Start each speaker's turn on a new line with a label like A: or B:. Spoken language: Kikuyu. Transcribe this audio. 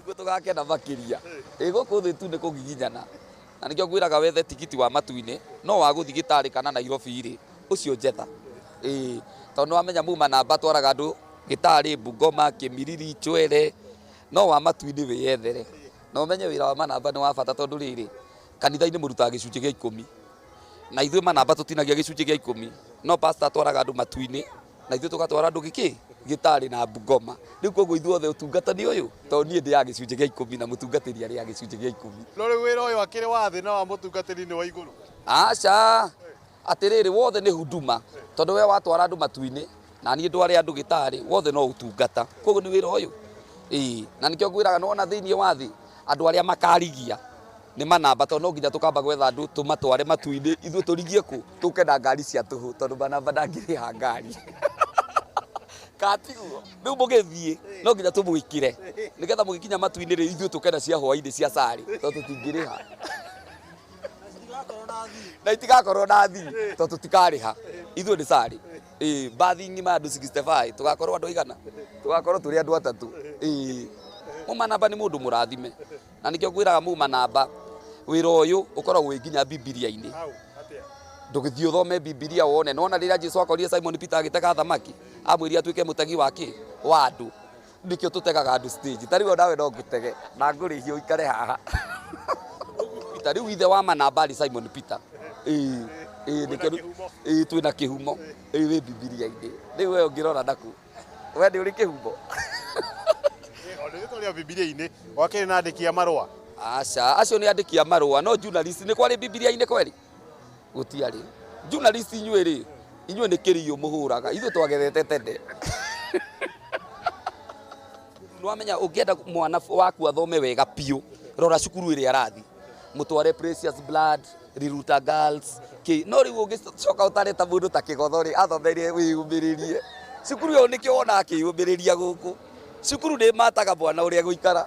A: Nĩkuo tũgakena makĩria. Ĩ gũkũ thĩ tu nĩ kũgiginyana. Na nĩkĩo ngwĩraga wethe tigiti wa matu-inĩ, no wa gũthiĩ Gĩtarĩ kana Nairobi rĩ, ũcio njetha. Ĩĩ, tondũ nĩ wamenya muma namba twaraga andũ Gĩtarĩ, Bungoma, Kĩmiriri, Chwele, no wa matu-inĩ wĩyethere. Na ũmenye wĩra wa manamba nĩ wa bata tondũ rĩrĩ, kanitha-inĩ mũrutaga gĩcunjĩ gĩa ikũmi. Na ithuĩ manamba tũtinagia gĩcunjĩ gĩa ikũmi, no pastor atwaraga andũ matu-inĩ. Na ithuĩ tũgatwara andũ gĩkĩ gĩtarĩ na Bungoma. Rĩu koguo ithuothe ũtungata nĩ ũyũ, tondũ niĩ ndĩaga gĩcunjĩ gĩa ikũmi na mũtungatĩri arĩaga gĩcunjĩ gĩa ikũmi.
B: No rĩu wĩra ũyũ akĩrĩ wa thĩ na wa mũtungatĩri nĩ wa igũrũ?
A: Aca, atĩrĩrĩ, wothe nĩ huduma, tondũ we watwara andũ matu-inĩ na niĩ ndware andũ gĩtarĩ, wothe no ũtungata. Koguo nĩ wĩra ũyũ. Ĩĩ, na nĩkĩo ngwĩraga nĩwona thĩinĩ wa thĩ andũ arĩa makarigia nĩ manamba tondũ no nginya tũkamba gwetha andũ tũmatware matu-inĩ ithuĩ tũrigie kũ tũke na ngari cia tũhũ tondũ manamba ndangĩrĩha ngari katiguo rĩu mũgĩthiĩ no nginya tũmwĩkĩre nĩgetha mũgĩkinya matu-inĩ rĩ ithuĩ tũke na cia hwainĩ cia carĩ tondũ tũtingĩrĩha na itigakorwo na athii tondũ tũtikarĩha ithuĩ nĩ carĩ. Ĩĩ mbathi ng'ima andũ 65 tũgakorwo andũ aigana tũgakorwo tũrĩ andũ atatũ. Ĩĩ mũmanamba nĩ mũndũ mũrathime. Na nĩkĩo ngwĩraga muma namba wĩra ũyũ ũkoragwo wĩ nginya Bibilia-inĩ. Ndũgĩthiĩ ũthome Bibilia wone. Nĩwona rĩrĩa Jesu akorire Simon Peter agĩtega thamaki, amwĩrire atuĩke mũtegi wa kĩ? Wa andũ. Nĩkĩo tũtegaga andũ stage. Ta rĩu onawe no ngũtege na ngũrĩhie ũikare haha. Peter, rĩu ithe wa manamba arĩ Simon Peter. Ĩĩ, ĩĩ nĩkĩo ĩĩ twĩna kĩhumo. Ĩĩ wĩ Bibilia-inĩ. Rĩu we ũngĩrora naku. We nĩ ũrĩ kĩhumo?
B: Ona rĩtwa rĩa Bibilia-inĩ wakĩrĩ na andĩki a marũa.
A: Aca, acio nĩ andĩki a marũa no journalist nĩ kwarĩ Bibilia-inĩ kweri? Gũtiarĩ. Journalist inyuĩ rĩ, inyuĩ nĩ kĩriyũ mũhũraga, ithuĩ twagethete tene. Nĩwamenya ũngĩenda mwana waku athome wega biũ, rora cukuru ĩrĩa arathiĩ. Mũtware Precious Blood, Riruta Girls, kĩ. No rĩu ũngĩcoka ũtare ta mũndũ ta Kĩgotho rĩ, athomeire wĩyũmĩrĩrie. Cukuru ĩyo nĩkĩo wonaga akĩyũmĩrĩria gũkũ. Cukuru nĩ ĩmataga mwana ũrĩa egũikara.